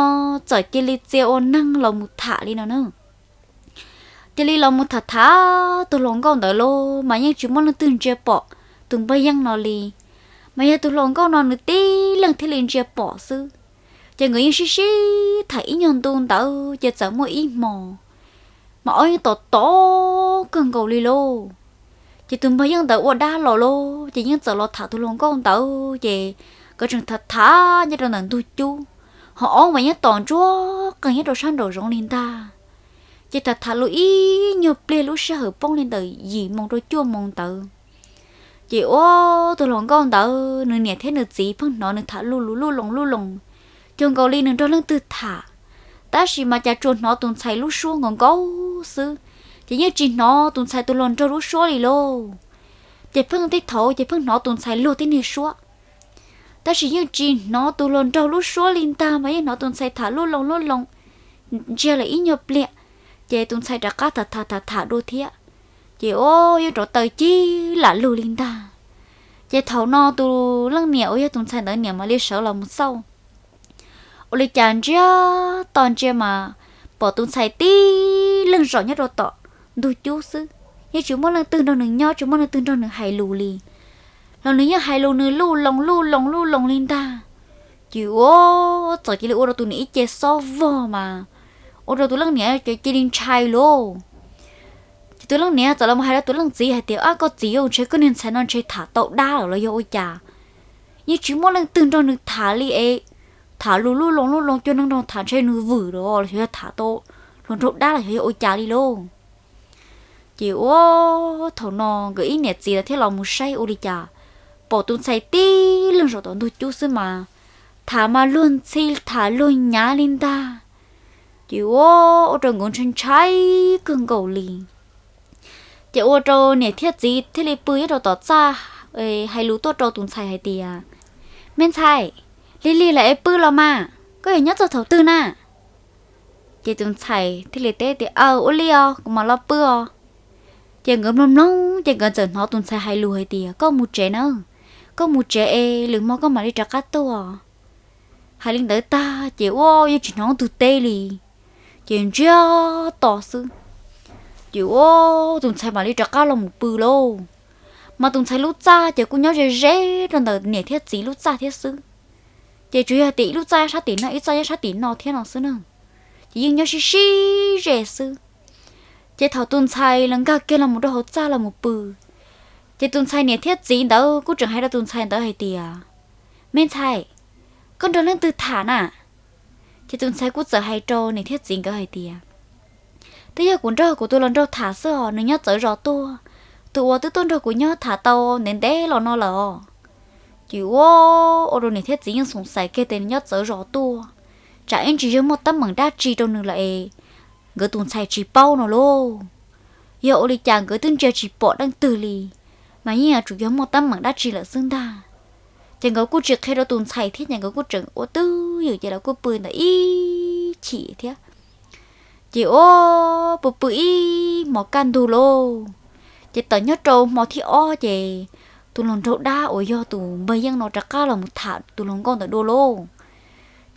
txawm cia li txia ua neeg los mus tham li no na. Cia li los mus tham tham tus hluas nkauj ntawd los mas yeej tsis muaj leej twg ntsia pom tus npawg Yeej no li. Mas yog tus hluas nkauj no nws tib leeg thiaj li ntsia pom xwb. Ces nkawd yeej sib sib tham ib nyuag ntu ntawd ces txawm muaj ib hmo mas ob yeej tom tom kawg nkaus li lauj. Ces tus npawg Yeej ntawd ua dab los lauj, ces yeej txawm los tham tus hluas nkauj ntawd ces nkawd tseem tham tham nyob rau ntawm ntug cub, ho ob mas yeej tom ntsuag qees nyob rau sab nraum zoov li ntag. Ces tham tham lus ib nyuag pliag lub sij hawm poob li ntawm yim moos rau cuaj moos ntawd. Ces ua tus hluas nkauj ntawd nws niam thiab nws txiv pheej hnov nws tham lus lus lub loo lub loo cuag nkaus li nws nrog leej twg tham, tab sis mas cas tsuas hnov tus ntxhais lub suab nkaus nkaus xwb, ces yeej tsis hnov tus ntxhais tus hluas nraug lub suab li lauj. Ces pheej tej thaud ces pheej hnov tus ntxhais luag tib niag suab, tab sis yeej tsis hnov tus hluas nraug lub suab li ntag, mas yeej hnov tus ntxhais tham lub loo lub loo ntsiag lawm ib nyuag pliag, ces tus ntxhais rov qab tham tham tham tham dua thiab. Ces ua yeej rov taw cig lam lug li ntag. Ces thaum no tus leej niam uas yog tus ntxhais ntawd niam mam li sawv los mus xauj. Ua li cas ntsiag to ntsia mas pom tus ntxhais tib leeg zaum nyob rau tom ntug cub xwb, yeej tsis muaj leej twg nrog nws nyob, tsis muaj leej twg nrog nws hais lus li. Los nws yeej hais lus nws lub loo lub loo lub loo li ntag. Ces ua txawm cia li ua rau tus niam ib ce xob vog mas ua rau tus leej niam cia li ntshai lauj. Ces tus leej niam txawm los hais rau tus leej txiv hais tias, Ab, koj txiv, ntshe koj niag ntxhais no ntshe tham tau dab lawm los yog ua cas? Yeej tsis muaj leej twg nrog nws tham li es tham lus lub loo lub loo cuag neeg nrog tham, ntshe nws vwm los los xyov yog tham tau hluas nraug dab los xyov yog ua cas li lauj. Ces ua thaum no nkawd ib niam txiv thiaj los mus saib ua li cas pom tus ntxhais tib leeg zaum tom ntug cub xwb mas tham mas luag ntxhi tham luag nyav li ntag. Ces ua ua rau nkawd ntshai ntshai kawg nkaus li. Ces ua rau niam thiab txiv thiaj li pw nyob rau tom txaj hais lus tuaj rau tus ntxhais hais tias, Me ntxhais, lig lig lawm es pw los mas, koj yuav nyob txog thaum twg na? Ces tus ntxhais thiaj li teb tias, Aw, ua li os, kuv mam los pw os. Ces nkawd mloog mloog ces nkawd txawm hnov tus ntxhais hais lus hais tias, Koj mus tsev na, koj mus tsev es lwm hmo koj mam li rov qab tuaj. Hais li ntawd tag ces ua yeej tsis hnov tus teb li, ces ntsiag to xwb. Ces ua tus ntxhais mam li rov qab los mus pw lauj. Mas tus ntxhais lub txaj ces kuj nyob ze ze rau ntawm niam thiab txiv lub txaj thiab xwb. Ces tsuas yog tias ib lub txaj nyob sab tim no, ib txaj nyob sab tim no thiab no xwb na. Ces yeej nyob sib sib ze xwb. Ces thaum tus ntxhais los nkag kiag los mus rau hauv txaj los mus pw, ces tus ntxhais niam thiab txiv ntawd kuj tseem hais rau tus ntxhais ntawd hais tias, Me ntxhais, koj nrog leej twg tham na? Ces tus ntxhais kuj txawm hais rau niam thiab txiv nkawd hais tias, Twb yog kuv nrog kuv tus hluas nraug tham xwb os, nws nyob txawv zos tuaj, tus uas twb tuaj nrog kuv nyob tham tau ntev ntev los no lawm os. Ces ua ua rau niam thiab txiv yeej xoom xaiv kiag tias nws nyob txawv zos tuaj, tsam ib ntsis yog muaj teeb meem dab tsi rau nws lawm es nkawd tus ntxhais tsis paub no lauj. Yog ua li cas nkawd twb ntsia tsis pom leej twg li, mas yeej yuav tsum yog muaj teeb meem dab tsi lawm xwb ntag. Ces nkawd kuj tsis qhia rau tus ntxhais thiab ces nkawd kuj tseem ua twj ywm ces lawv kuj pw ntawd ib chim thiab. Ces ua pw pw ib hmos kaj ntug lauj, ces tawm nyob rau hmo thib ob ces tus hluas nraug dab uas yog tus npawg Yeej no rov qab los mus tham tus hluas nkauj ntawd dua lauj.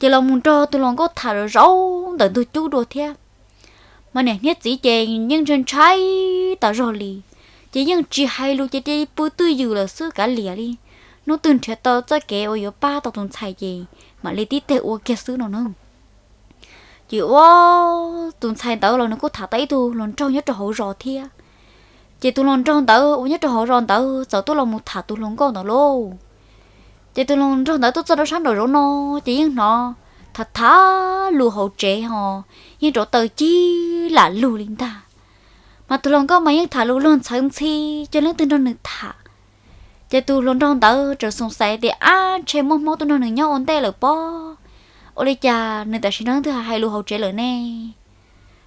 Ces los mus nrog tus hluas nkauj tham zaum ntawm ntug cub dua thiab. Mas niam thiab txiv ces yeej ntshai ntshai tas zog li, ces yeej tsis hais lus ces cia li pw twj ywm lawm xwb kav liam li. Hnub twg nrhiav tau txoj kev uas yuav pab tau tus ntxhais ces mam li tib teg ua kiag xwb no na. Ces ua tus ntxhais ntawd los nws kuj tham tau ib tug hluas nraug nyob rau hauv zos thiab. Ces tus hluas nraug ntawd uas nyob rau hauv zos ntawd txawm tuaj los mus tham tus hluas nkauj ntawd lauj. Ces tus hluas nraug ntawd tuaj txog rau sab nraum zoov no, ces yeej hnov tham tham lus hauv tsev ho yeej rov taw cig lam lug li ntag. Mas tus hluas nkauj mas yeej tham lus luag ntxhawv ntxhi, cov leej twg nrog nws tham. Ces tus hluas nraug ntawd tseem xoom xaiv tias, Ab, ntshe muaj hmoob tuaj nrog nws nyob ua ntej lawm pob, ua li cas nws tam sim nrog leej twg hais lus hauv tsev lawm ne?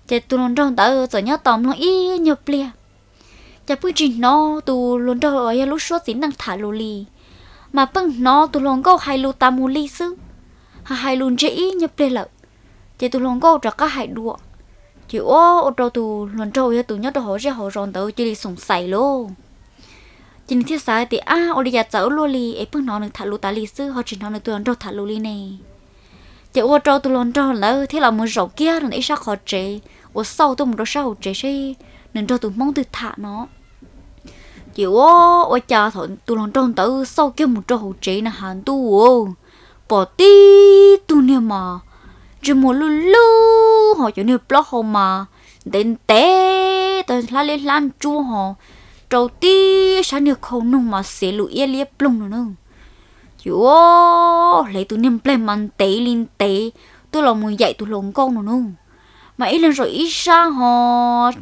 Ces tus hluas nraug ntawd txawm nyob tos mloog ib nyuag pliag, ces pheej tsis hnov tus hluas nraug uas yog lub suab txiv neej tham lus li, mas pheej hnov tus hluas nkauj hais lus tas mus li xwb, hais lus ntsiag ib nyuag pliag lawm, ces tus hluas nkauj rov qab hais dua. Ces ua ua rau tus hluas nraug uas yog tus nyob rau hauv zej hauv zos ntawd cia li xoom xaiv lauj. Ces nws thiaj xav tias, Ab, ua li cas txawv ua luaj li es pheej hnov nws tham lus tas li xwb ho tsis hnov nws tus hluas nraug tham lus li ne? Ces ua rau tus hluas nraug ntawd thiaj los mus zaum kiag rau ntawm ib sab qhov tsev ua xauj tuaj mus rau sab hauv tsev seb nws nrog tus hmoob twg tham no. Ces ua, ua cas thaum tus hluas nraug ntawd xauj kiag mus rau hauv tsev na has ntuj, pom tib tug niag mas ntsej muag lwj lwj ho cov niag plaub hau mas ntev ntev tau hlab liab hlab ntsuab ho rau tib sab niag khau noog mas xiav lus iab liab ploog no na. Ces ua, hle tus niag nplaig mas ntev li ntev tuaj los mus yaim tus hluas nkauj no na. Mas ib leeg zaum ib sab ho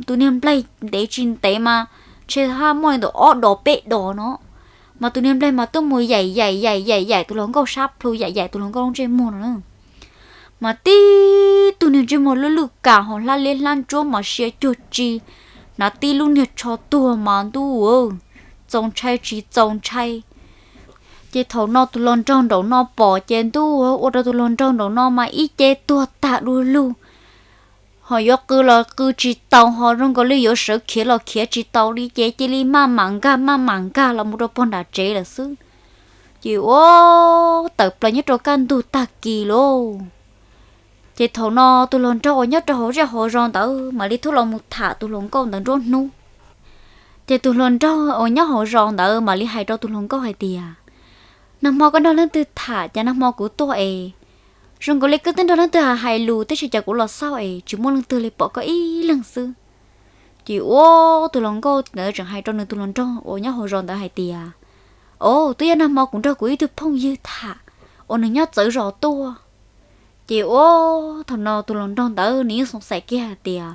tus niag nplaig ntev tsis ntev mas ntshe haj muaj li ntawm ob dos peb dos no. Mas tus niag nplaig mas tuaj mus yaim yaim yaim yaim yaim tus hluas nkauj sab plhu, yaim yaim tus hluas nkauj lub ntsej muag no na. Mas tib tug niag ntsej muag lwj lwj kam ho hlab liab hlab ntsuab mas sia cuag tsi, hnav tib lub niag tsho tuag mas ntuj, txaus ntshai tsis txaus ntshai. Ces thaum no tus hluas nraug nraum no pom ces ntuj, ua rau tus hluas nraug nraum no mas ib ce tuag tag du lug. Ho yuav qw los qw tsis tau, ho zoo nkaus li yuav sawv khiav los khiav tsis tau li ces cia li maj mam nkag maj mam nkag los mus rau pog nram tsev lawm xwb. Ces ua, tawm plaws nyob rau kaj ntug tag kis lauj. Ces thaum no tus hluas nraug uas nyob rau hauv zej hauv zos ntawd mam li tuaj los mus tham tus hluas nkauj ntawd nruab hnub. Ces tus hluas nraug uas nyob hauv zos ntawd mam li hais rau tus hluas nkauj hais tias, nag hmo koj nrog leej twg tham, cas nag hmo kuv tuaj es zoo nkaus li koj twb nrog leej twg hais lus, tab sis cas kuv los xauj es tsis muaj leej twg li, pom koj ib leeg xwb. Ces ua, tus hluas nkauj ntawd tseem hais rau nws tus hluas nraug uas nyob hauv zos ntawd hais tias, o, twb yog nag hmo kuv nrog kuv ib tug phooj ywg tham uas nws nyob txawv zos tuaj. Ces ua, thaum no tus hluas nraug ntawd nws yeej xoom xaim kiag hais tias,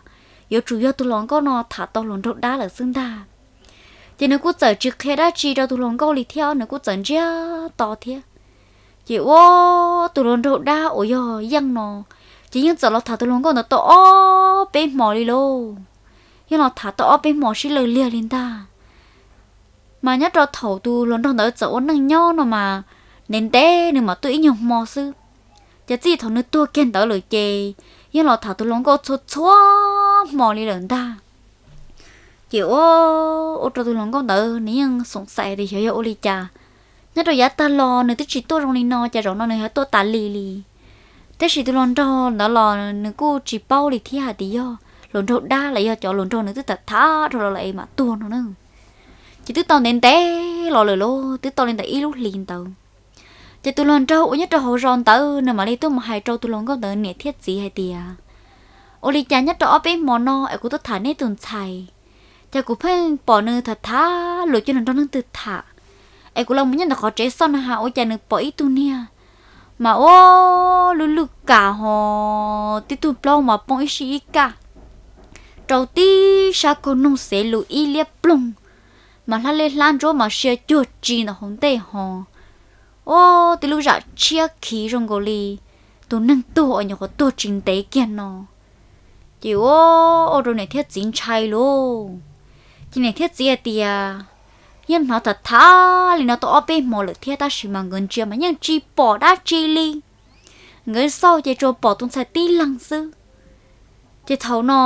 yuav tsum yog tus hluas nkauj no tham tau hluas nraug dab lawm xwb ntag. Ces nws kuj txawm tsis qhia dab tsi rau tus hluas nkauj li thiab, nws kuj txawm ntsiag to thiab. Ces ua, tus hluas nraug dab uas yog Yeej no, ces yeej txawm los tham tus hluas nkauj ntawd tau ob peb hmo li lauj. Yeej los tham tau ob peb hmo sib law liag li ntag. Mas nyob rau thaum tus hluas nraug ntawd txawm ua neej nyob no mas ntev ntev nws mam tuaj ib nyuag hmo xwb. Ces txij thaum nws tuag kiag ntawd lawm ces yeej los tham tus hluas nkauj txhua txhua hmo li lawm ntag. Ces ua, ua rau tus hluas nkauj ntawd nws yeej xoom xaim tias xyov yog ua li cas, nyob rau yav tag los nws twb tsis tuaj zoo li no, cas zaum no nws yuav tuaj tas li li. Tab sis tus hluas nraug ntawd los nws kuj tsis paub li thiab hais tias yog hluas nraug dab los yog cov hluas nraug nws twb tham tham dhau los lawm es mam tuag no na. Ces twb tau ntev ntev los lawm lauj, twb tau li ntawm ib lub hlis ntawd. Ces tus hluas nraug uas nyob rau hauv zos ntawd nws mam li tuaj mus hais rau tus hluas nkauj ntawd niam thiab txiv hais tias, ua li cas nyob rau ob peb hmo no es kuv tuaj tham neb tus ntxhais, ces kuv pheej pom nws tham tham lus coj nws nrog leej twg tham, es kuv los mus nyob ntawm qhov tsev xauj na has ua cas nws pom ib tug niag mas ua lub lwj kam ho tib tug plaub mas poob ib sij ib kaj rau tib sab kaug noog xev lus ib liab ploog, mas hlab liab hlab ntsuab mas sia cuag tsi ntawm hauv ntej ho ua tib lub zam tshiab khiv zoo nkaus li tus neeg tuag uas nyuam qhuav tuag tsis ntev kiag no. Ces ua, ua rau niam thiab txiv ntshai lauj. Ces niam thiab txiv hais tias, yeej hnov tham tham li no tau ob peb hmo lawm thiab tab sis mas nkawd ntsia mas yeej tsis pom dab tsi li. Nkawd xauj ces tsuas pom tus ntxhais tib leeg xwb. Ces thaum no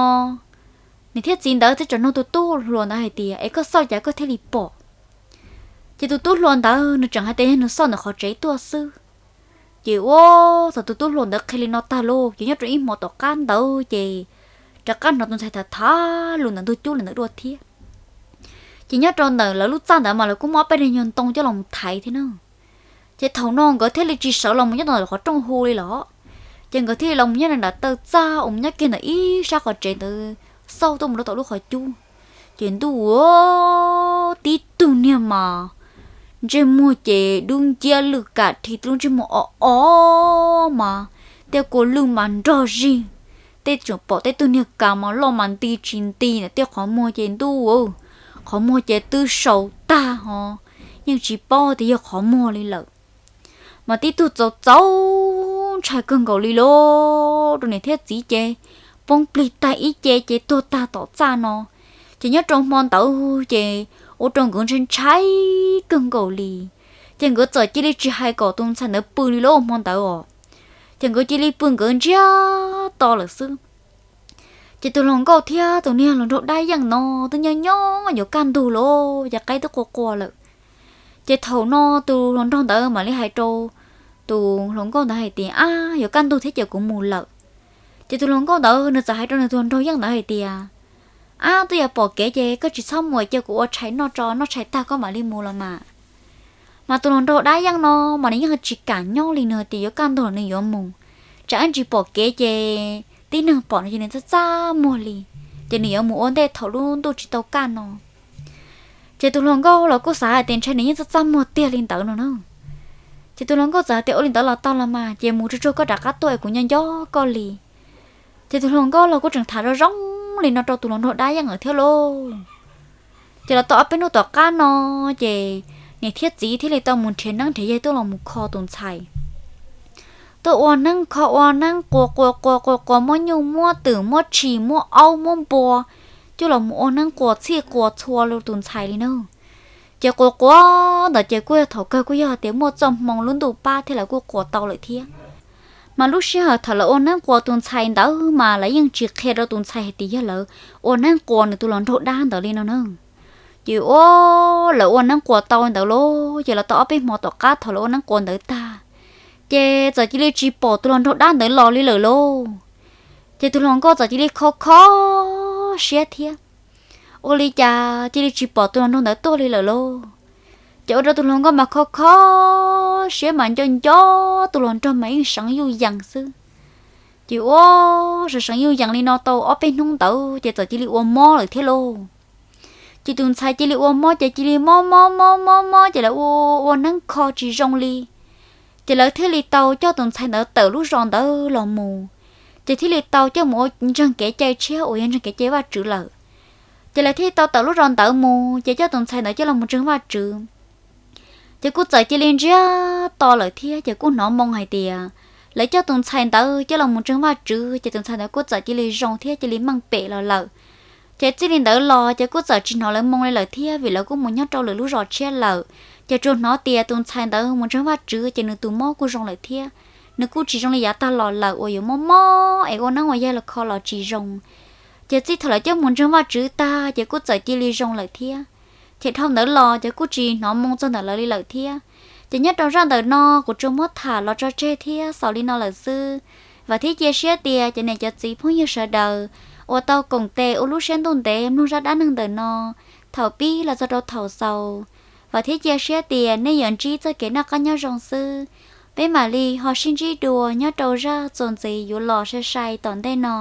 niam thiab txiv ntawd thiaj tseem nug tus tub hluas ntawd hais tias, es koj xauj cas koj thiaj li pom? Ces tus tub hluas ntawd nws tseem hais tias yog nws xauj ntawm qhov tsev tuaj xwb. Ces ua, thaum tus tub hluas ntawd qhia li no tag lauj, ces nyob rau ib hmo tom qab ntawd ces rov qab hnov tus ntxhais tham tham lus ntawm ntug cub li ntawd dua thiab. Ces nyob rau ntawm lawv lub txaj ntawd mas lawv kuj muaj ob peb niag nyuag ntoo coj los thaiv thiab na. Ces thaum no nkawd thiaj li tsis sawv los mus nyob ntawm lawv qhov rooj hu li los, ces nkawd thiaj li los mus nyob nram taw txaj uas mus nyob kiag ntawm ib sab qhov tsev ntawd xauj tuaj mus rau tom lub qhov cub. Ces ntuj ua, tib tug niag mas ntsej muag ces dub nciab lwj kam dhi, tib lub ntsej muag o o mas tej kua lwj mas nrog zig, tej tseem pom tej tug niag kas mas loj mas nti tsis nti ntawm tej qhov muag ces ntuj, qhov muag ces twb sau tag ho yeej tsis paub tias yog qhov muag li lawm. Mas tib tug txaus txaus ntshai kawg nkaus li lauj, rau niam thiab txiv ces poob plig tag ib ce ces tuag tag tom txaj no. Ces nyob rau hmo ntawd ces ua rau nkawd ntshai ntshai kawg nkaus li. Ces nkawd txawm cia li tsis hais kom tus ntxhais ntawd pw li lauj hmo ntawd os. Ces nkawd cia li pw nkawd ntsiag to lawm xwb. Ces tus hluas nkauj thiab tus niag hluas nraug dab yeej no twb nyob nyob yuav kaj ntug lauj, ces qaib twb qua qua lawm. Ces thaum no tus hluas nraug ntawd mam li hais rau tus hluas nkauj ntawd hais tias, ab, yuav kaj ntug thiab ces kuv mus lawm. Ces tus hluas nkauj ntawd nws txawm hais rau nws tus hluas nraug yeej ntawd hais tias, Ab, twb yog pom kev ces koj tsis txhob mus, cia kuv ua tshais noj tso, noj tshais tag koj mam li mus los mas. Mas tus hluas nraug dab yeej no mas nws yeej tsis kam nyob li, nws tias yuav kaj ntug los nws yuav mus, tsam ib ntsis pom kev ces tib neeg pom no ces nws txaj txaj muag li, ces nws yuav mus ua ntej thaum lub ntuj tsis tau kaj no. Ces tus hluas nkauj los kuj xav hais tias ntshe nws yeej txaj txaj muag tiag li ntawd no na. Ces tus hluas nkauj txawm hais tias, Ua li ntawd los tau los mas, ces mus tsuag tsuag koj rov qab tuaj es kuv nyob nco koj li. Ces tus hluas nkauj los kuj tseem tham zoo zoo li no rau tus hluas nraug dab yeej lawm thiab lauj. Ces los tau ob peb hnub tom qab no, ces niam thiab txiv thiaj li tau mus nrhiav neeb nrhiav yaig tuaj los mus kho tus ntxhais. Tuaj ua neeb kho, ua neeb quas quas quas quas quas, muab nyuj muab twm muab tshis muab aub muab npua, coj los mus ua neeb quas txhij quas txhua rau tus ntxhais li na. Ces quas quas ntawd ces kuj yog thaum kawg kuj yog tias muaj txoj hmoo lub ntuj pab thiab lawv kuj quas tau lawm thiab. Mas lub sij hawm thaum lawv ua neeb quas tus ntxhais ntawd mas lawv yeej tsis qhia rau tus ntxhais hais tias yog lawv ua neeb quas nws tus hluas nraug dab ntawd li no na. Ces ua, lawv ua neeb quas tau ntawd lauj, ces los tau ob peb hmo tom qab thaum lawv ua neeb quas ntawd tag, ces txawm cia li tsis pom tus hluas nraug dab ntawd los li lawm lauj. Ces tus hluas nkauj txawm cia li kho kho siab thiab, ua li cas cia li tsis pom tus hluas nraug ntawd tuaj li lawm lauj. Ces ua rau tus hluas nkauj mas kho kho siab mas nco nco tus hluas nraug mas yeej seev yuj yees xwb. Ces ua, seev seev yuj yees li no tau ob peb hnub ntawd ces txawm cia li ua mob lawm thiab lauj. Ces tus ntxhais cia li ua mob ces cia li mob mob mob mob mob ces lawv ua, ua neeb kho tsis zoo li. Ces lawv thiaj li tau coj tus ntxhais ntawd tawm lub zos ntawd los mus, ces thiaj li tau coj mus ua ntseeg kev cai tshiab uas yog ntseeg kev cai Vajtswv lawm. Ces lawv thiaj li tau tawm lub zos ntawd mus ces coj tus ntxhais ntawd coj los mus ntseeg Vajtswv. Ces kuj txawm cia li ntsiag to lawm thiab, ces kuj hnov moo hais tias lawv coj tus ntxhais ntawd coj los mus ntseeg Vajtswv ces tus ntxhais ntawd kuj txawm cia li zoo thiab cia li meej pem los lawm. Ces txij li ntawd los ces kuj txawm tsis hnov lawv moo li lawm thiab, vim lawv kuj mus nyob rau lwm lub zos tshiab lawm. Ces tsuas hnov tias tus ntxhais ntawd mus ntseeg Vajtswv ces nws tus mob kuj zoo lawm thiab, nws kuj tsis zoo li yav tag los lawm uas yuav mob mob es ua neeb ua yaig los kho los tsis zoo. Ces txij thaum lawv coj mus ntseeg Vajtswv tag ces kuj txawm cia li zoo lawm thiab. Ces dhau ntawd los ces kuj tsis hnov moo txog ntawm lawv li lawm thiab. Ces nyob rau zaj ntawm no kuv tsuas muab tham los tso tseg thiab xaus li no lawm xwb. Vam thiab cia siab tias cov niam cov txiv phooj ywg sawv daws uas tau koom tes ua lub siab ntuj ntev mloog zaj dab neeg ntawm no thaum pib los txog rau thaum xaus, vam thiab cia siab tias nej yuav ntsib txoj kev noj qab nyob zoo xwb. Peb mam li ho sib ntsib dua nyob rau zaj txuas ntxiv yuav los sai sai tom ntej no.